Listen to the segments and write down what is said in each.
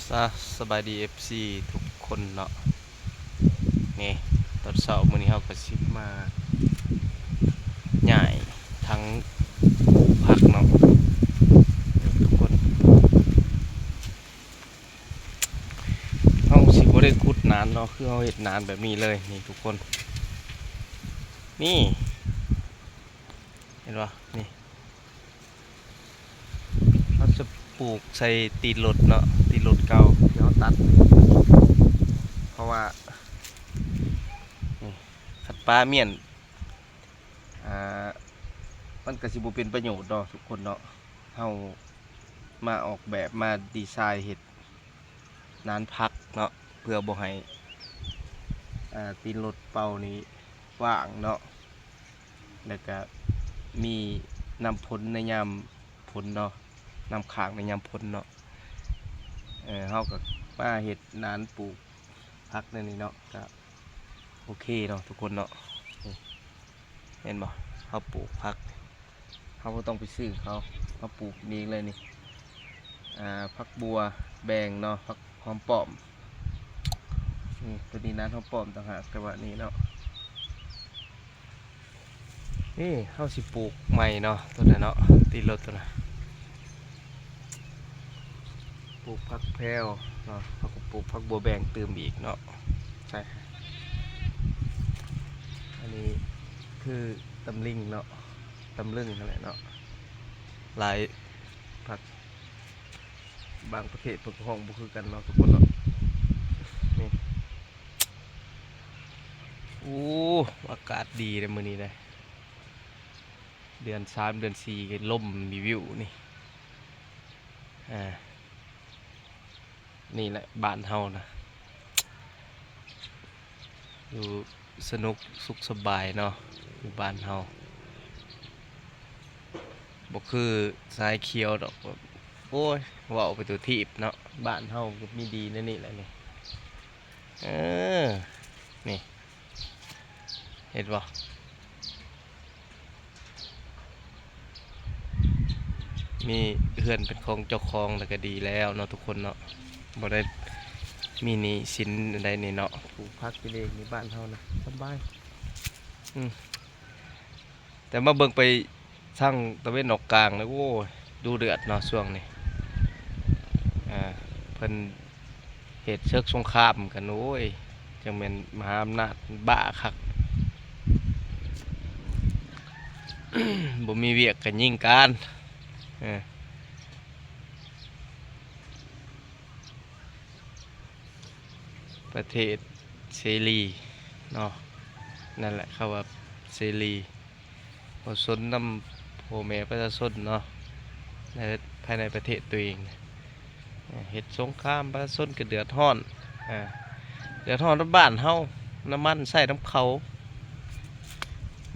ສະ ສະບາຍດີ ເອັຟຊີ ທຸກຄົນເນາະ. ນີ້ ຕອນເຊົ້າມື້ນີ້ເຮົາກໍຊິມາຍ້າຍຖັງປູກຜັກເນາະ ນີ້ທຸກຄົນ. ເຮົາຊິບໍ່ໄດ້ຂຸດໜານເນາະ ຄືເຮົາເຮັດໜານແບບນີ້ເລີຍ ນີ້ທຸກຄົນ. ນີ້ ເຫັນບໍ່? ນີ້ ເຮົາຈະປູກໃສ່ຕີນລົດເນາະ ຕີນລົດເກົ່າທີ່ເຮົາຕັດ ເພາະວ່າ ນີ້ ຄັນປາມ້ຽນ ອ່າ ມັນກໍຊິບໍ່ເປັນປະໂຫຍດເນາະທຸກຄົນເນາະ. ເຮົາມາອອກແບບ ມາດີໄຊເຮັດໜານຜັກເນາະ ເພື່ອບໍ່ໃຫ້ ອ່າ ຕີນລົດເປົ່ານີ້ວ່າງເນາະ ແລ້ວກະມີນ້ຳຝົນໃນຍາມຝົນເນາະ ນ້ຳຄ້າງໃນຍາມຝົນເນາະ. ເອີ ເຮົາກໍມາເຮັດໜານປູກຜັກແນວນີ້ເນາະ ກະໂອເຄເນາະທຸກຄົນເນາະ. ນີ້ ເຫັນບໍ່? ເຮົາປູກຜັກ ເຮົາບໍ່ຕ້ອງໄປຊື້ເຂົາ ເຮົາປູກເອງເລີຍນີ້. ອ່າ ຜັກບົ່ວແບງເນາະ ຜັກຫອມປ້ອມ ນີ້ ໂຕນີ້ນະ ຫອມປ້ອມຕ່າງຫາກ ແຕ່ວ່ານີ້ເນາະ. ນີ້ເຮົາຊິປູກໃໝ່ເນາະ ໂຕນັ້ນເນາະ ຕີນລົດໂຕນັ້ນ ປູກຜັກແພວເນາະ ເຮົາກໍປູກຜັກບົ່ວແບງຕື່ມອີກເນາະ. ໃສ່ ອັນນີ້ຄືຕຳລິງເນາະ ຕຳລຶງຫັ້ນແຫຼະເນາະ ຫຼາຍ ຜັກ ບາງປະເທດເພິ່ນກໍຮ້ອງບໍ່ຄືກັນເນາະທຸກຄົນເນາະ. ນີ້ ໂອ້ ອາກາດດີເດ້ມື້ນີ້ເດ້ ເດືອນສາມເດືອນສີ່ກໍລົມວິວໆນີ້. ອ່າ ນີ້ແຫຼະບ້ານເຮົານະ ຢູ່ສະໜຸກສຸກສະບາຍເນາະ ຢູ່ບ້ານເຮົາ ບໍ່ຄືຊາຍຂຽວດອກ. ໂອ້ຍ ເວົ້າໄປຕົວະທີບເນາະ ບ້ານເຮົາກໍມີດີແນວນີ້ແຫຼະນີ້. ເອີ ນີ້ ເຫັນບໍ່? ມີເຮືອນເປັນຂອງເຈົ້າຂອງແລ້ວກໍດີແລ້ວເນາະທຸກຄົນເນາະ ບໍ່ໄດ້ມີໜີ້ສິນອັນໃດນີ້ເນາະ. ປູກຜັກກິນເອງໃນບ້ານເຮົານະ ສະບາຍ. ອືມ ແຕ່ມາເບິ່ງໄປທາງຕາເວັນອອກກາງແລ້ວ ໂອ້ຍ ດຸເດືອດເນາະຊ່ວງນີ້. ອ່າ ເພິ່ນ ເຮັດເສິກສົງຄາມກັນ ໂອ້ຍ ຈັ່ງແມ່ນມະຫາອຳນາດບ້າຄັກ ບໍ່ມີວຽກກໍຍິງກັນ. ເອີ ປະເທດເສລີເນາະ ນັ້ນແຫຼະ ເຂົາວ່າເສລີ ບໍ່ສົນນຳພໍ່ແມ່ປະຊາຊົນເນາະ ໃນ ພາຍໃນປະເທດຕົວເອງ. ເຮັດສົງຄາມ ປະຊາຊົນກໍເດືອດຮ້ອນ ເດືອດຮ້ອນນຳບ້ານເຮົາ ນ້ຳມັນໃຊ້ນຳເຂົາ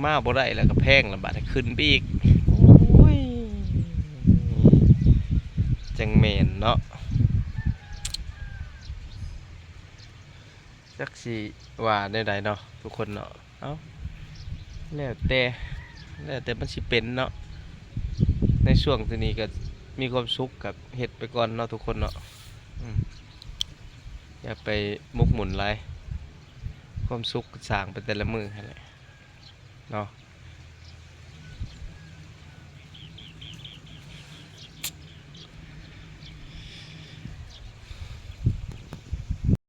ມາບໍ່ໄດ້ແລ້ວກໍແພງລະ ບາດໃຫ້ຂຶ້ນໄປອີກ. ໂອ້ຍ ຈັ່ງແມ່ນເນາະ ຈັກຊິວ່າແນວໃດເນາະທຸກຄົນເນາະ. ເອົ້າ ແລ້ວແຕ່ ແລ້ວແຕ່ມັນຊິເປັນເນາະ. ໃນຊ່ວງໂຕນີ້ກໍມີຄວາມສຸກກໍເຮັດໄປກ່ອນເນາະທຸກຄົນເນາະ. ອືມ ຢ່າໄປໝົກໝຸ່ນຫຼາຍ ຄວາມສຸກກໍສ້າງໄປແຕ່ລະມື້ຫັ້ນແຫຼະເນາະ.